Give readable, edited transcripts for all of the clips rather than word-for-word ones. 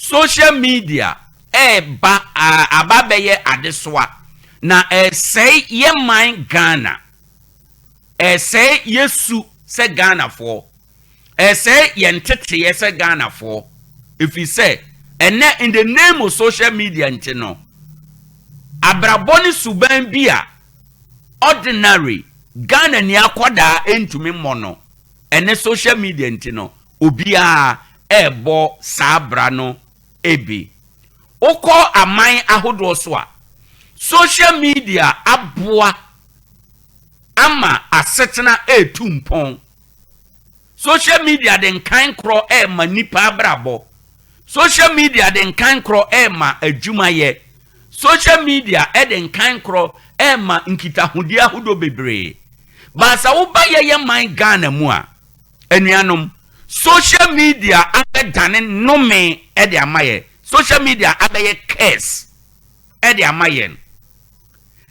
Social media ɛɛba aba bɛyɛ adesoa na ɛsɛe yɛ man Ghana, ɛsɛe yɛsu sɛ Ghanafoɔ, ɛsɛe yɛn teteɛ sɛ Ghanafoɔ, ɛfiri sɛ ɛnɛ in the name of social media nti no, abrabɔ ne suban bi a ordinary Ghana ni akɔdaa ntumi mmɔ no, ɛnɛ social media nti no, obiara ɛrebɔ saa bra no ebi. Wokɔ aman ahodoɔ so a, social media aboa ama asetena etu mpɔn. Social media de nkan korɔ ɛɛma nipa abrabɔ. Social media de nkan korɔ ɛɛma adwumayɛ. Social media ɛde nkan korɔ ɛɛma nkitahodie ahodoɔ bebree. Baasa woba yɛyɛ man Ghana mu a, anuanom, social media abɛdane nnome ɛde ama yɛ. Social media abɛyɛ curse ɛde ama yɛn.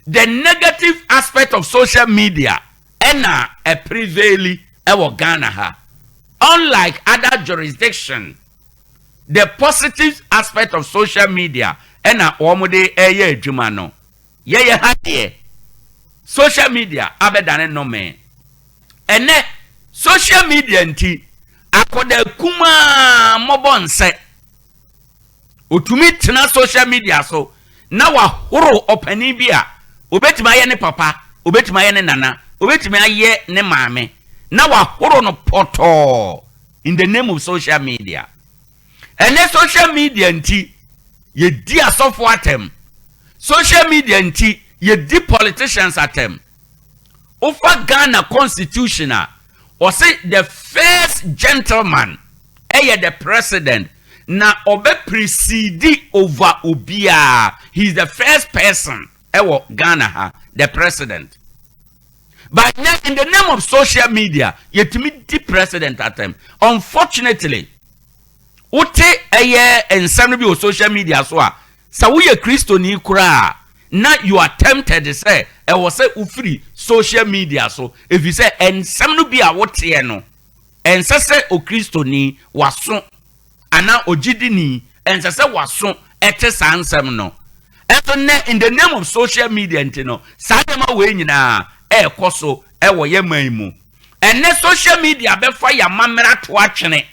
The negative aspect of social media ɛna ɛprevail ɛwɔ Ghana ha, unlike other jurisdiction. The positive aspect of social media ɛna wɔn de ɛyɛ adwuma no. Yɛyɛ ha deɛ, social media abɛdane nnome. Ɛnɛ social media nti, akɔda kumaa mmɔbɔ nsɛ otumi tena social media so na wahoro ɔpanin bi a obetumi ayɛ ne papa, obetumi ayɛ ne nana, obetumi ayɛ ne maame, na wahoro no pɔtɔɔ in the name of social media. Ɛnɛ social media nti, yɛdi asɔfo atɛm. Social media nti, yɛdi politicians atɛm. Wofa Ghana constitution a, ɔse the first gentleman ɛyɛ the president, na ɔbɛ preside over obiara. He is the first person ɛwɔ Ghana ha, the president. But now, in the name of social media, yɛtumi di president atɛm. Unfortunately, wote ɛyɛ nsɛm no bi wɔ social media so a, sɛ woyɛ Kristoni koraa na you are tempted sɛ ɛwɔ sɛ wofiri social media so, ɛfiri sɛ nsɛm no bi a woteɛ no, ɛnsɛ sɛ okristoni waso anaa ogyidini, ɛnsɛ sɛ waso ɛte saa nsɛm no. Ɛnso nnɛ, in the name of social media nti no, saa nneɛma wei nyinaa ɛɛkɔ so ɛwɔ yɛ man mu. Ɛnɛ social media bɛfa yɛ amammerɛ ato atwene.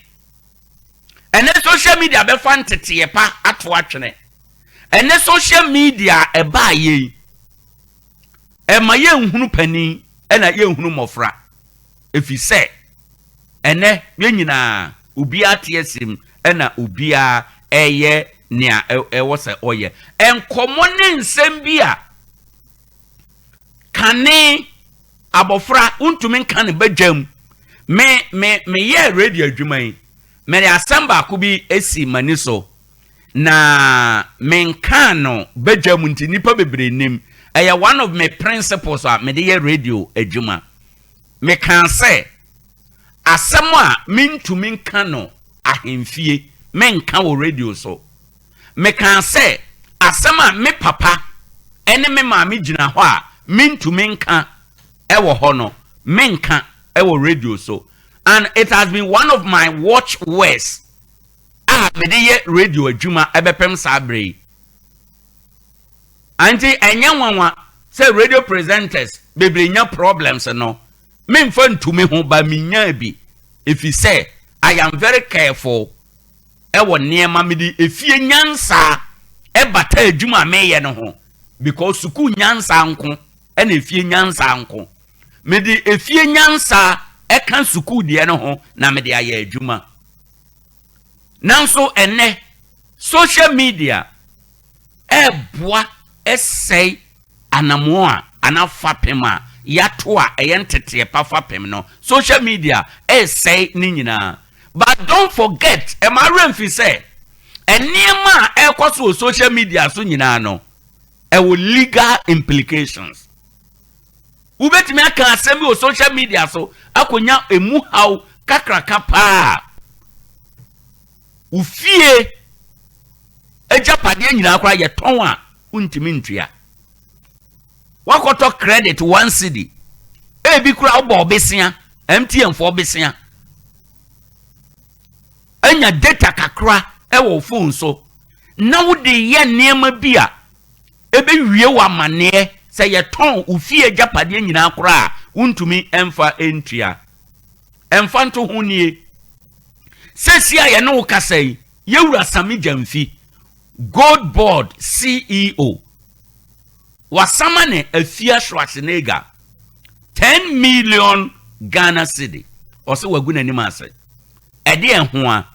Ɛnɛ social media bɛfa nteteɛ pa ato atwene. Ɛnɛ social media ɛbaa yɛn ɛma yɛnhunu panin ɛna yɛnhunu mmɔfra, ɛfiri sɛ ɛnɛ yɛn nyinaa obiara te asim ɛna obiara ɛyɛ nea ɛwɔ sɛ ɔyɛ. Nkɔmmɔ ne nsɛm bi a kane abɔfra wontumi nka ne badwam. Me meyɛ radio adwuma yi, mede asɛm baako bi esi m'ani so na menka no badwam nti nipa bebree nim. Ɛyɛ one of my principles a mede yɛ radio adwuma. Meka sɛ asɛm a mentumi nka no ahemfie, menka wɔ radio so. Meka sɛ asɛm a me papa ɛne me maame gyina hɔ a mentumi nka ɛwɔ hɔ no, menka ɛwɔ radio so. And it has been one of my watch words a mede yɛ radio adwuma ɛbɛpem saa bere yi. Anti ɛnyɛ nwanwa sɛ radio presenters bebree nya problems no. Memfa ntumi ho ba, menya bi, ɛfiri sɛ I am very careful ɛwɔ nneɛma mede efie nyansa ɛbata adwuma a meyɛ no ho, because sukuu nyansa nko ɛna efie nyansa nko. Mede efie nyansa ɛka sukuu deɛ no ho na mede ayɛ adwuma. Nanso ɛnɛ social media ɛɛboa ɛsɛe anamoɔ a anaa fapem a yɛato a ɛyɛ nteteɛ pa fapem no. Social media ɛresɛe ne nyinaa. But don't forget, ɛma awerɛ mfi sɛ nneɛma a ɛrekɔ so wɔ social media so nyinaa no, ɛwɔ legal implications. Wobɛtumi aka asɛm bi wɔ social media so akɔnya emu haw kakraka paa. Wo fie agyapadeɛ nyinaa koraa yɛtɔn a, wontumi ntua. Wakɔtɔ credit 1 cedi, ebi koraa wobɔ ɔbesea, MTN foɔ besea, anya data kakra. wɔ phone so na wode yɛ nneɛma bi a ɛbɛwie wo amanneɛ sɛ yɛtɔn wo fie agyapadeɛ nyinaa koraa a, wontumi mfa ntua. Ɛmfa nto ho nie. Seesei a yɛne wo kasa yi, Yɛwura Sammy Gyamfi, Gold Board CEO, wasama ne Afia Schwarzenegger 10 million Ghana cedi. Ɔsɛ wagu n'anim ase. Ɛdeɛn ho a?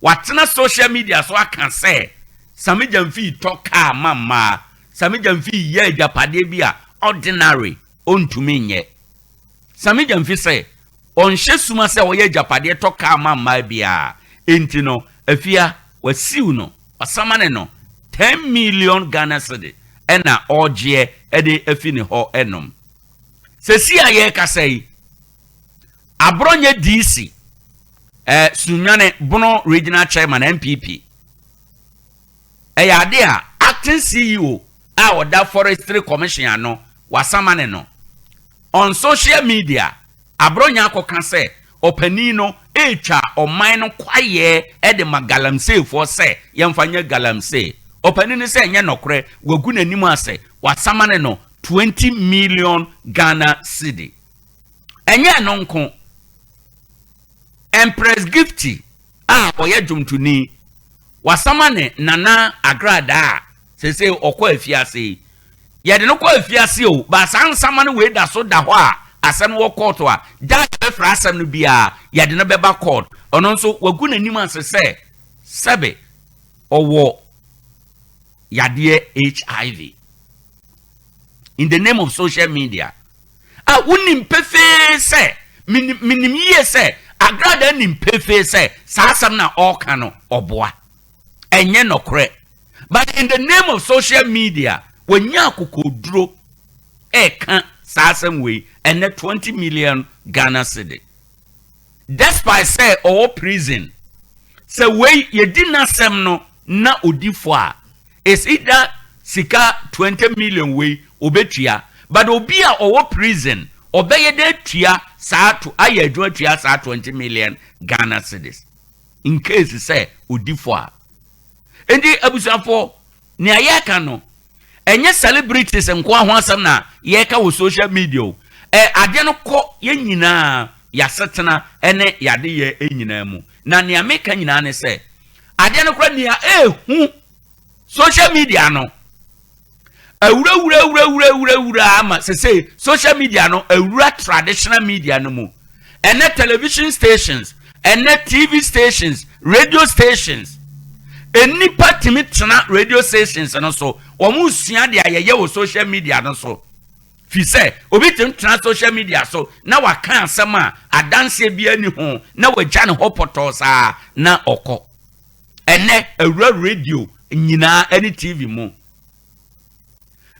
Watena social media so aka sɛ Sammy Gyamfi tɔ kaa ma mmaa, Sammy Gyamfi yɛ agyapadeɛ bi a ordinary ɔntumi nyɛ. Sammy Gyamfi sɛ ɔnhyɛ suma sɛ ɔyɛ agyapadeɛ tɔ kaa ma mmaa biara, enti no Afia wasiw no, wasamane no 10 million Ghana cedi ɛna ɔregyeɛ de afi ne hɔ nom. Sɛsi a yɛrekasa yi, Aborɔnyɛ DC, eh, Sunyani Bono Regional Chairman NPP, ɛyɛ ade a acting CEO a ɔda Forestry Commission ano, wasamane no. On social media, Aborɔnyɛ akɔka sɛ ɔpanin no retwa ɔman no kwaeɛ de ma galamseyfoɔ sɛ yɛmfa nyɛ galamsey. Ɔpanin no sɛ ɛnyɛ nɔkorɛ, wagu n'anim ase, wasamane no 20 million Ghana cedi. Ɛnyɛ ɛno nko, Empress Gifty a ɔyɛ dwomtoni, wasama ne Nana Agradaa a seesei ɔkɔ afiase yi. Yɛde no kɔ afiase o, but saa nsama no wei da so da hɔ a asɛm no wɔ kɔɔto a, da a yɛbɛfrɛ asɛm no biara, yɛde no bɛba kɔɔt. Ɔno nso, wagu n'anim ase sɛ sɛbe ɔwɔ yadeɛ HIV. In the name of social media. A wonim pefee sɛ, menim, menim yie sɛ, Agradaa nim pefee sɛ saa asɛm no a ɔreka no, ɔboa. Ɛnyɛ nɔkorɛ. But in the name of social media, wanya akokoduro ɛreka saa asɛm wei, ɛnɛ 20 million Ghana cedi. Despite sɛ ɔwɔ prison, sɛ wei yɛdi n'asɛm no na ɔdi fɔ a, It's either sika 20 million wei obetua, but obi a ɔwɔ prison ɔbɛyɛ dɛ atua saa to ayɛ adwuma atua saa 20 million Ghana cedis in case sɛ odi fɔ a. Enti abusuafoɔ, nea yɛreka no, ɛnyɛ celebrities nkoa ho asɛm na yɛreka wɔ social media o. Ɛ adeɛ no kɔ yɛn nyinaa yɛasetena ne yɛadeyɛ nyinaa mu. Na nea meka nyinaa ne sɛ, adeɛ no koraa nea ɛɛhu social media no awurawurawurawurawura ama sese social media no awura traditional media no mu, ɛnɛ television stations, ɛnɛ TV stations, radio stations, nnipa tumi tena radio stations no so, wɔn sua deɛ yɛyɛ wɔ social media no so, fi sɛ obi tumi tena social media so na waka asɛm a adanseɛ bi ani ho na wagya ne hɔ pɔtɔɔ saa na ɔkɔ. Ɛnɛ awura radio nyinaa ne TV mu,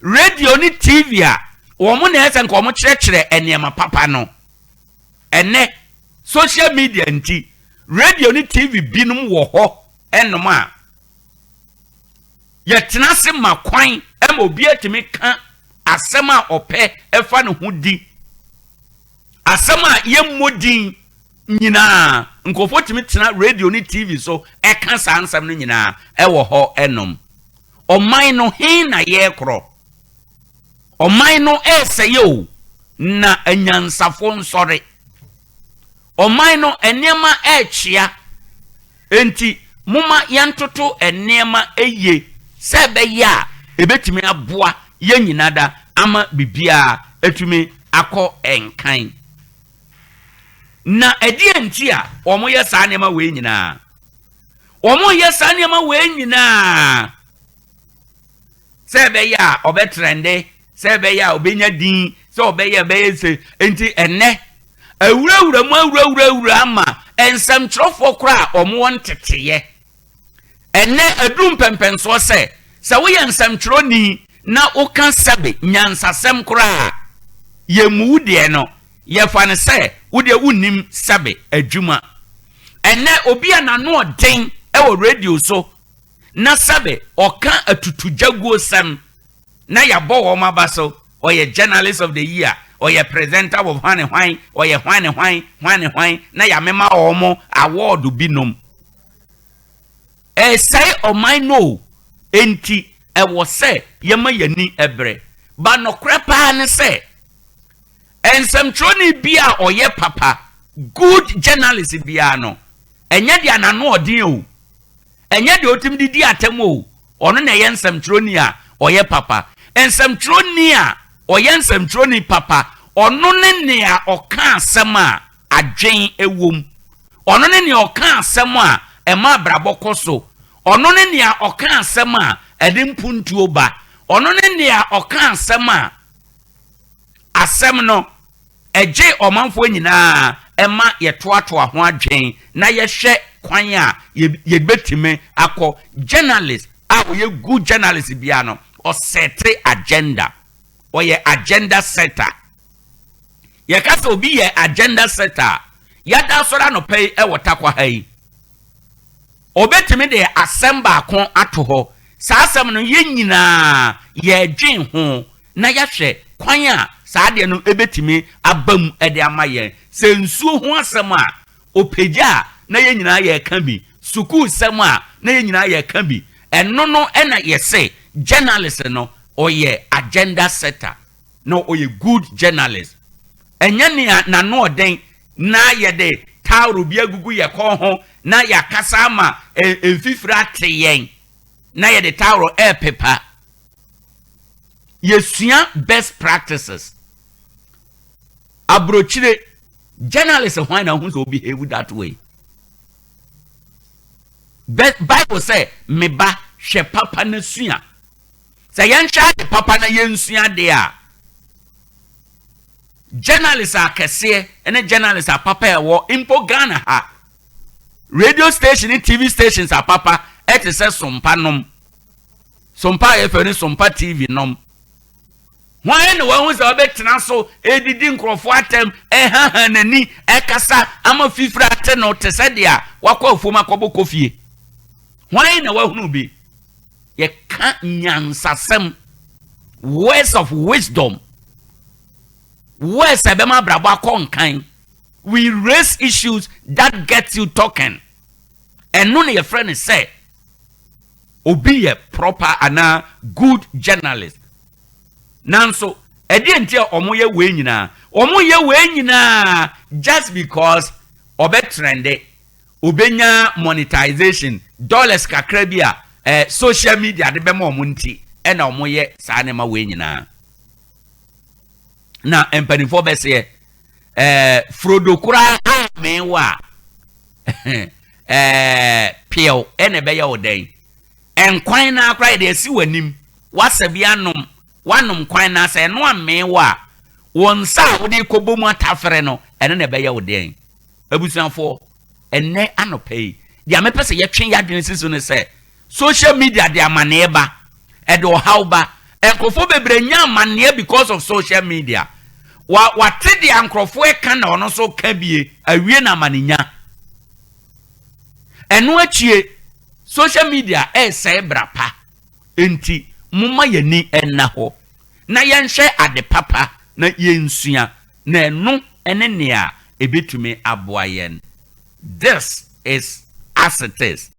radio ne TV a wɔn na ɛsɛ nka wɔn kyerɛkyerɛ nneɛma papa no, ɛnɛ social media nti radio ne TV binom wɔ hɔ ɛnom a yɛtena ase ma kwan ma obi atumi ka asɛm a ɔpɛ ɛfa ne ho di, asɛm a yɛmmɔ din nyinaa, nkurɔfoɔ tumi tena radio ne TV so ɛka saa nsɛm no nyinaa ɛwɔ hɔ ɛnom. Ɔman no he na yɛrekorɔ? Ɔman no ɛresɛe o, na anyansafoɔ nsɔre. Ɔman no nneɛma ɛrekyea, enti momma yɛntoto nneɛma yie sɛ ɛbɛyɛ a ɛbɛtumi aboa yɛn nyinaa da ama biribiara atumi akɔ nkan. Na ɛdeɛn nti a wɔyɛ saa nneɛma wei nyinaa? Wɔyɛ saa nneɛma wei nyinaa sɛ ɛbɛyɛ a ɔbɛtrɛnde, sɛ ɛbɛyɛ a ɔbɛnya din, sɛ ɔbɛyɛ ɛbɛyɛ sɛ nti ɛnɛ awurawura mu awurawurawura ama nsɛmtwerɛfoɔ koraa a wɔwɔ nteteeɛ. Ɛnnɛ aduru mpɛnpɛnsoɔ sɛ, sɛ woyɛ nsɛmtwerɛni na woka sɛbe nyansasɛm koraa a, yɛmmu wo deɛ no, yɛfa no sɛ wo deɛ wonnim sɛbe adwuma. Ɛnnɛ obi a n'ano ɔden wɔ radio so na sɛbe ɔka atutugyaguosɛm na yɛabɔ wɔn aba so, ɔyɛ journalist of the year, ɔyɛ presenter of hwan ne hwan, ɔyɛ hwan ne hwan, hwan ne hwan, na yɛamema wɔn award binom. Ɛresɛe ɔman no o, enti ɛwɔ sɛ yɛma yɛn ani bere. Ba nokorɛ paa ne sɛ, nsɛmtwerɛni bi a ɔyɛ papa, good journalist biara no, ɛnyɛ deɛ n'ano ɔden o, ɛnyɛ deɛ ɔtumi de di atɛm o, ɔno na ɛyɛ nsɛmtwerɛni a ɔyɛ papa. Nsɛmtwerɛni a ɔyɛ nsɛmtwerɛni papa, ɔno ne nea ɔka asɛm a adwen wom. Ɔno ne nea ɔka asɛm a ɛma abrabɔ kɔ so. Ɔno ne nea ɔka asɛm a ɛde mpuntuo ba. Ɔno ne nea ɔka asɛm a asɛm no ɛgye ɔmanfoɔ nyinaa ɛma yɛtoatoa ho adwen na yɛhwɛ kwan a yɛbɛtumi akɔ. Journalist a ɔyɛ good journalist bia no, ɔset agenda, ɔyɛ agenda setter. Yɛka sɛ obi yɛ agenda setter a, yɛada asɔre anɔpa yi ɛwɔ Takwa ha yi, obetumi de asɛm baako ato hɔ. Saa asɛm no, yɛn nyinaa yɛdwen ho na yɛahwɛ kwan a saa adeɛ no ebetumi aba mu ɛde ama yɛn. Sɛ nsuo ho asɛm a opagya a, na yɛn nyinaa yɛreka bi. Sukuu sɛm a, na yɛn nyinaa yɛreka bi. Ɛno no ɛna yɛsɛ journalist no ɔyɛ agenda setter na ɔyɛ good journalist. Ɛnyɛ nea n'ano ɔden na yɛde towel bi agugu yɛ kɔn ho na yɛakasa ama mfifiri ate yɛn na yɛde towel ɛɛpepa. Yɛsua best practices. Aburokyire journalist hwan na ho sɛ obehave that way? Bible sɛ, "Me ba, hwɛ papa na sua." Sɛ yɛnhwɛ ade papa na yɛnsua adeɛ a, journalist akɛseɛ ne journalist apapa ɛwɔ mpo Ghana ha, radio station ne TV stations apapa ɛte sɛ Sompa nom, Sompa a yɛfɛ no Sompa TV nom, hwan na wahu sɛ ɔbɛtena so edidi nkurɔfoɔ atɛm, ɛhaha n'ani, ɛkasa ama fifiri ate no te sɛ deɛ wakɔ afuom akɔbɔ kɔfie? Hwan na wahunu bi? Yɛka nyansasɛm, words of wisdom, words a ɛbɛma abrabɔ akɔ nkan. We raise issues that get you talking. Ɛno na yɛfrɛ no sɛ obi yɛ proper anaa good journalist. Nanso ɛdeɛ nti a wɔn yɛ wei nyinaa, wɔn yɛ wei nyinaa just because ɔbɛ trend, obenya monetization, dollars kakra bi a social media de bɛma wɔn nti ɛna wɔn yɛ saa nneɛma wei nyinaa. Na mpanimfoɔ bɛseɛ frodo koraa amee wɔ a peɛw ɛna ɛbɛyɛ wo dɛn? Nkwan na akora yɛde asi w'anim, wasa bi anom, wanom kwan na sɛ ɛno amee wɔ a, wɔn nsa a wode kɔbɔ mu atafere no, ɛno na ɛbɛyɛ wo dɛn? Abusuafoɔ, ɛnɛ anɔpa yi, deɛ mepɛ sɛ yɛtwe yɛadwene si so ne sɛ social media de amanneɛ ba, ɛde ɔhaw ba. Nkurɔfoɔ bebree nya amanneɛ because of social media. Wa wate deɛ nkurɔfoɔ ɛka na ɔno nso ka bie awie na amanenya. Ɛno akyie, social media ɛresɛe bra pa, nti momma yɛni ɛnna hɔ na yɛnhwɛ ade papa na yɛnsua, na ɛno ɛne nea ebetumi aboa yɛn. This is as it is.